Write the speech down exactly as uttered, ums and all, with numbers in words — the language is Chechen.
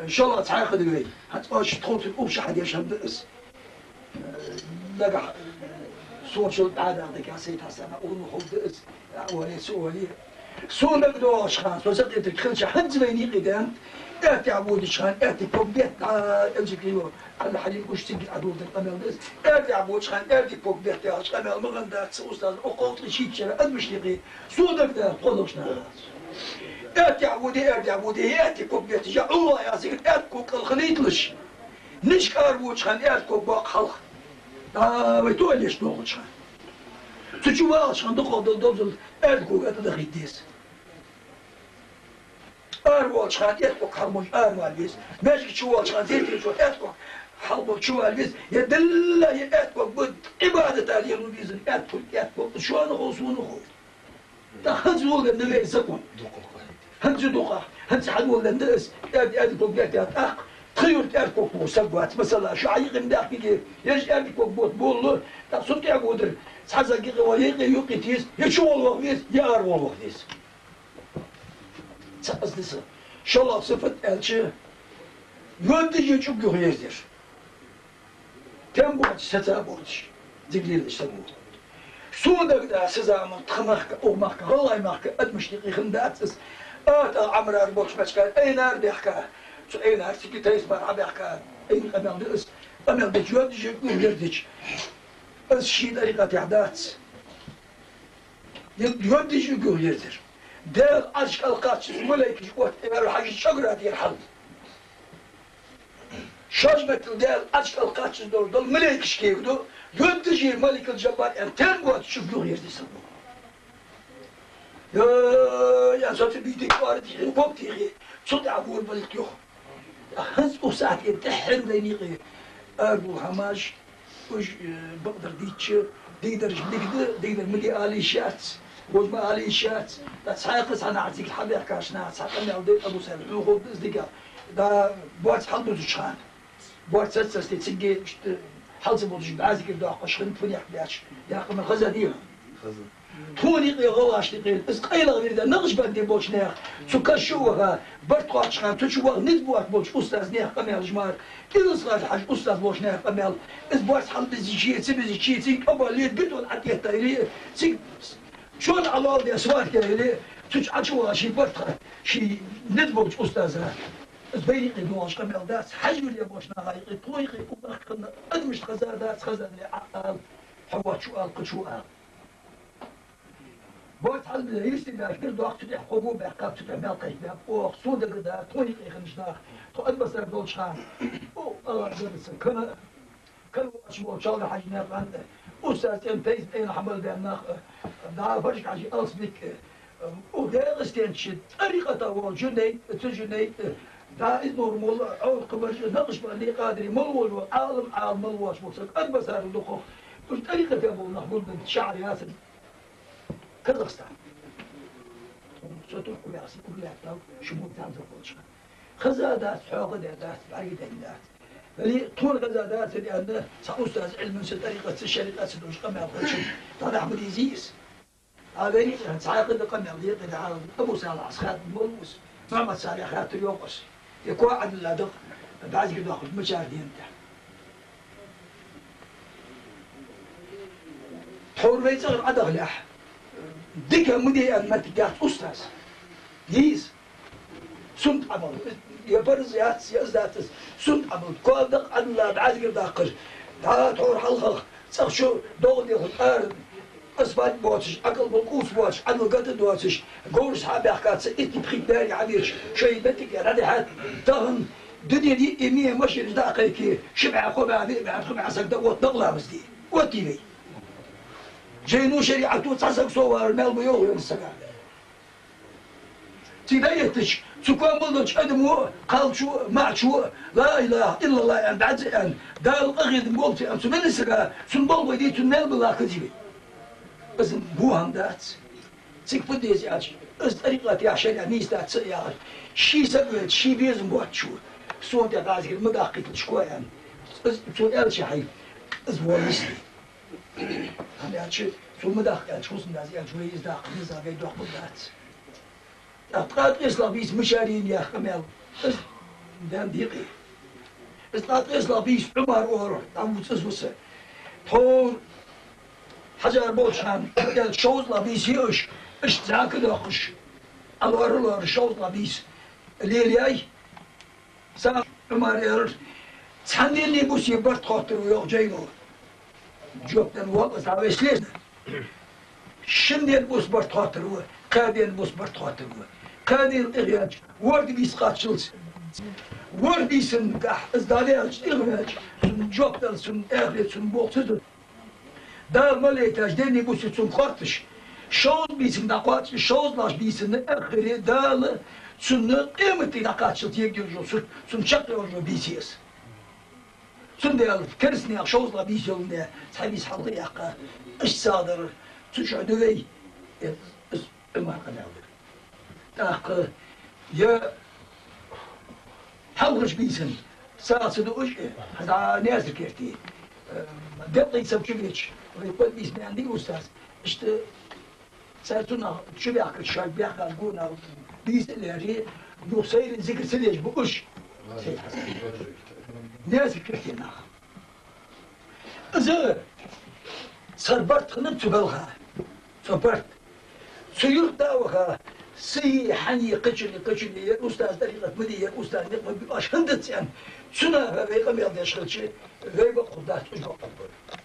ШоллагӀа цхьа хӀама да вай. ХӀанз оаш тхоцун уша хьадеш хӀама да из. Нагахь, э, сочул дӀадагӀа дагахь Сайд-Хьасана уллув хов да из. Оале, со оале. Сона дагадоагӀача хана, со сакъердача хана хӀанз вайна юкъе да, аьттехьа водача хана, аьтта ког бетта, а, элча криво, Алла хьалим уш цига Ӏадулдан къамел да из. Аьттехьа водача хана, аьтта ког бетта яхача къамел ма гӀан дац, устаз, укх кховтли шийтта шера адамашта юкъе. Сона дагадоагӀа, тхо лохаш нах. Аьттехьа воде, аьттехьа воде, аьтта ког бетта, жа Ӏула яхача, аьтта ког кӀалхалийталаш. Нишка ара водача хана аьтта ког боккха хьалха. ДӀа вай туалеташ дохача хана. Цу чу вагӀача хана дукхагӀа дола довзал аьтта кога тӀадахийта деза. Ара волча хана аьтта ког хьалха болаш ара вала веза. Маьждига чу волча хана зеркала чу аьтта ког хьалха болаш чу вала веза. Е дилла, е аьтта ког бу Ӏибадата лелу веза, аьтта ког, аьтта ког. Шоана хов, сона хов. ТӀаккха хӀанз волга да вай закон. ХӀанз дукха. ХӀанз хьан волга да из, аьтта, аьтта ког бетта тӀаккха. Тха юрта аьтта ког бу саг вац. Масала, шу Ӏайикъина даьхкиге, еш аьтта ког бот боллу, тӀаккха цун тӀехьа бодар. Цхьа саг юкъе ва, юкъе юкъе тийс, е чу волвах вез, е ара волвах вез. Ца аз диса. ШоллагӀа сифат аьлча, йоддижи чӀуг юха ерзер. Тем боацаш, саца боацаш, дигилелаш саг ва. Сона дагадоагӀа, са заман тха махка, укх махка, гӀалгӀай махка, адамашта юкъе хиннадац из. АтагӀа Ӏамрара болча мачкара, Ӏайнара баьхка. Цу Ӏайнара цига тайса мара Ӏабаьхка, Ӏайна къамел да из. Къамел деча, йоддижи чӀуг юха ерзача. Из ший тӀарикъатехь дац. Йоддижи чӀуг юха ерзар. Даьла Ӏарш кӀал кхаччалца малайкаш оттаваьр хьажа чӀагара дера хьал. Шоаш меттел Даьла Ӏарш кӀал кхаччалца долаш дола малайкаш кега ду, йоддижи малайкал жаббар аьнна, тем боацаш чӀуг юха ерзар саг. Йо, я соцу бийти кӀоара тӀехье, ког тӀехье, цу тӀа гур балт юха. ХӀанз укх сахьате тӀеххьара вайна юкъе ара бу хӀамаш, уж, э, бакъдар дийцача, дийдараш дика да, дийдар ма де ала йиш яц, вож ма ала йиш яц, ткъа цхьаькха цхьа нах цига хьабаьхкача наха цхьа къамаьл дай, Абу Салим, хьона хов да из дика. Да, боарца хьалбузача хана. Боарца ца сте цига, иштта, хьал ца бодаш, бӀаьзгара доаккхаш хинна фунех баьча, яхкама хаза дий хьона? Хаза. Тхона юкъе, гӀалгӀашта юкъе, из къайлагӀа вирда, накъшбанди болча наьха, цу каша чу ваха, барт кхоачача хана, цу чу ваха низ боаккхаш болча устаза наьха къамаьлаш мара, кӀилсхажа хьажа устаз болча наьха къамаьл, из боарца хьалбизача, ца бизача, цига къабал лет битон Ӏатетта или, цига чон Ӏалал де сварка или, цу чу Ӏачу ваха ший барт ха, ший низ болча устаза. Из вайна юкъе доагӀаш къамаьл дац, хьажа вирда болча наха юкъе, тхона юкъе, укх бахкана адамашта хаза дац, хаза дале Ӏа ала, хьо воацачо ала, кхычо ала. Боарца хьалбиза, йисте баьча, бир доккха цу тӀехьа ког баьккхаб, цу тӀехьа мел кхайкаб. Оаха, сона дагадоагӀа, тхона юкъе хиннача наха, тхо Атбасар долча хана. О, Аллах, деррица, кана, кана воацаш волча Чалгар-Хьажий наькъан, устаз цӀен тайса Ӏайна хьабала баьнна нах, дӀа Фаршк-Хьажий, Алсбик, укх ДегӀастенча тӀарикъата вола Жунейд, цу Жунейд, дӀа из Нур-молла, Ӏовдал-Кхабарж, Накъшбанди, Къадри мел вола, Ӏалам, Ӏалам мел воацаш вола саг, Атбасар дукхагӀа, уж тӀарикъате бола нах гулбенна шахьар яцар. Казахстан. Со турку яхси, урлаьттав, шу мурталда болча. Хаза дац, хьоахадаь дац, бӀаргадайна дац. Вали тхона хаза дац аьнна, цхьа устаз Ӏилманца, тӀарикъатца, шарикъатца долаш къамаьл хилча, дӀадахьа ма дезий из. Ӏа вайна цхьаькха къамаьл декъе дахьал, Абу Салахьас хаттар боллус, Мухьаммад Салихьа хаттар йоаккхус. Е коа Ӏадилла дакъа, бӀаьзгара доаккхаш мичара дена тӀа. Тхьовра вай цӀагӀара Ӏодахалехь, дика ма де аьнна моттиг яц устаза. Дийца. Сунт Ӏамал. Я парз яц, я из дац из. Сунт Ӏамал. Коа дакъа Ӏадилла бӀаьзгара даккхаш. ДӀа тхьовра хьалхагӀа цӀагӀа чу догӀа дехаш, ара асфальт боацаш, Ӏакал бола кӀувс боацаш, Ӏадал гата доацаш, говраш хьа а баьхкаца, итт-пхийтта берий хьабирча, шоай датиге дӀадихьад, тахан дунен йиъ-йиъ машинаш дӀа а кхайке, ши бӀаь, кхо бӀаь, виъ бӀаь, пхи бӀаь саг дӀаотт дакъа ламаз де. Оттий вай. Жайно шариӀато цхьа саг совар мел ма йоах вайна сага. Цига дӀаэттача, цу коа мел долча адамо, кхалчо, маӀачо, ла илахӀа иллаллахӀ аьнна, бӀаьзза аьнна, Дала къахетам болба аьнна, цу мел сага, цун болх вай дий, цун мел бала хазий вай. Из бу хӀама дац. Цига фу деза аьлча, из тӀарикъатехь шариӀат нийса дац ца яхар. Ший саг велча, ший безам боацачо, сона тӀа бӀаьзгара ма даккхийталаш коа аьнна. Из цо аьлча хьай, из вола нийса. ХӀана аьлча, цо ма даккха аьлча, хӀусамдас аьлча, вай из даккха, из вай доккха дац. ТӀаккха ткъаь ткъеслах бийца мичара яьннай яха къамаьл. Из Ден дикъи. Из тӀаккха эсла бийса Ӏумар олура, дӀавуцӀа из вуса. Тхьовра хьажар болчарна, шовзткъа бийса йи уьш, иштта зӀака доккхуш, Ӏалора-лора шовзткъа бийса лелаяй. Са Ӏумар элира: «Цхьанненний бусе барт хоттур ву?» — йоах Джайло. Жоп дала воккха схьавесле. Шинненна буса барт хоттур ву, кхаьденна буса барт хоттур ву. Кхаьденна тӀехъяьлча, ворда бийса кхаччалца. Ворда бийсан тӀехь, из дӀаваьлча, тӀехваьлча, цунна жоп дала, цунна эхарте, цунна боху ца ду. Дала ма леташ, денний буса цунна хотташ. Шовзткъа бийсан дӀакхаччалц, шовзткъа бийсан эхарте Дала цунна къематдийнахь дӀакхаччалц егийла, цунна чекхйолуш бийса еза. Цундела керстанех шовзткъа бийса йолу де, цхьа бийса хьалха а яьккха, иштта сагӀа дар, цу чохь ду вай, э, Ӏумар къамел дира. ТӀаккха я хьалхарчу бийсан сагӀа ца дууш, хьан дӀа Незар-Керте, э, декъий саб чу веача, вай кхо бийса бен дий устаз, иштта Цара цунах чу баьхкича, шоьга баьхкачу гонах бийса а лерий, юха сайран зикр ца деш бу уьш. Неза кхетий нах. Иза цара барт хиннаб цу балха. Цо барт. Цу юрта а ваха, сий, хьаний, кхечуьнний, кхечуьнний, яра устаз тӀарикъат ма дий, яра устаз никъ ма бу, аша хӀунда дац аьлла. Цунах вай къамел деш хилча, вай бакъ хӀума дац, уьш бакъ хӀума бу.